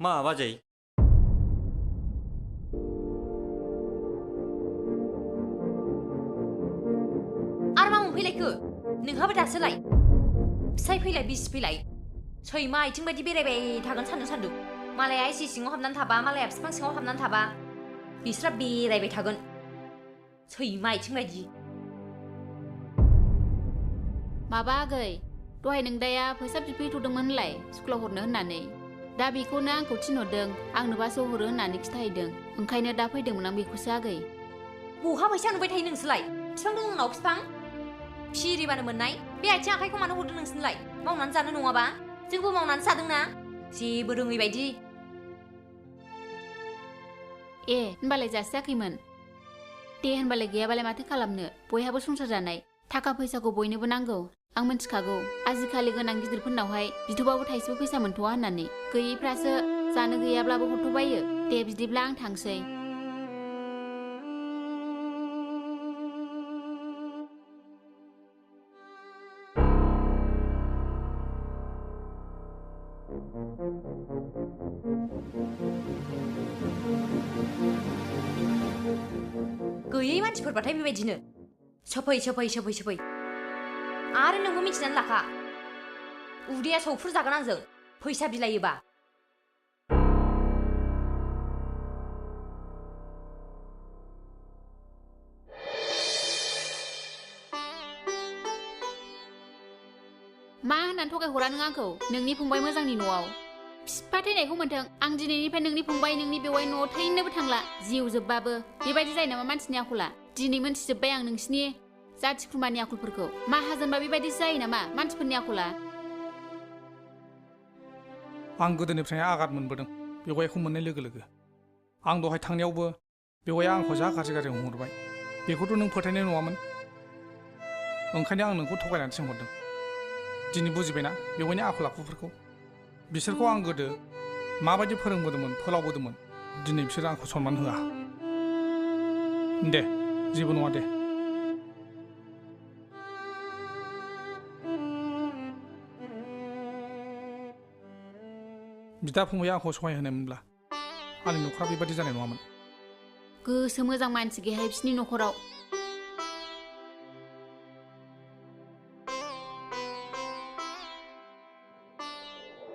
मा बाजै आरो मा मोनफैलायखो नोंहाबो दासोलाय फिसाय फैलाय बिसि फैलाय सैमा आथिं बायदि बेरायबाय थागोन सान्दुं मालाया एसि सिङाव हाबनानै थाबा मालाया बिफां सिङाव हाबनानै थाबा बिस्रा बेरायबाय थागोन सैमा आथिं बायदि माबा आगै दहाय नोंदाया फैसा बिफैथ'दोंमोन होनलाय स्कुलाव हरनो होननानै दा बेखौनो आंखौ थिनहरदों आंनोबासो हरो होननानै खिथाहैदों ओंखायनो दा फैदोंमोन आं बेखौसो आगै बहा फैसा नुबाय थायो नोंसोरलाय बिफां दं उनाव बिफां फिरिबानो मोननाय बे आथिं आखाइखौ मानो हरदों नोंसोरलाय मावनानै जानो नङाबा जोंबो मावनानै जादोंना जेबो रोङै बायदि ए होनबालाय जासियाखैमोन दे होनबालाय गैयाबालाय माथो खालामनो बयहाबो संसार जानाय थाखा फैसाखौ बयनोबो नांगौ आं मिन्थिखागौ आजिखालि गोनां गिदिरफोरनावहाय बिथ'बाबो थाइसेबो फैसा मोनथ'वा होननानै गैयैफ्रासो जानो गैयाब्लाबो हरथ'बायो दे बिदिब्ला आं थांसै गैयै मानसिफोरबाथाय बेबायदिनो सोफै आरो नोंबो मिथिनानै लाखा उदैया सौफुर जागोन आंजों फैसा बिलायोबा मा होननानै थगायहरा नों आंखौ नोंनि फंबाय मोजांनि न'आव फिफा थैनायखौ मोनथों आं दिनैनिफ्राय नोंनि फंबाय नोंनि बेवाइ न'आव थैनोबो थांला जिउ जोबबाबो बेबायदि जायो नामा मानसिनि आखला दिनै मोनथिजोब्बाय आं नोंसिनि जाथि खुरमानि आखलफोरखौ माहाजोनबा बेबायदिसो जायो नामा मानसिफोरनि आखला आं गोदोनिफ्रायनो आघात मोनबोदों बेवाइखौ मोननाय लोगो लोगो आं दहाय थांनायावबो बेवाइया आंखौ जा गाज्रि हरबाय बेखौथ' नों फोथायनाय नङामोन ओंखायनो आं नोंखौ थगायनानै सोंहरदों दिनै बुजिबायना बेवाइनि आखल आखुफोरखौ बिसोरखौ आं गोदो माबायदि फोरोंबोदोंमोन फोलावबोदोंमोन दिनै बिसोरो आंखौ सनमान होआ दे जेबो नङा दे बिदा फंबाया आंखौ सहाय होनायमोनब्ला आंनि न'खरा बेबादि जानाय नङामोन गोसो मोजां मानसि गैयाहाय बिसिनि न'खराव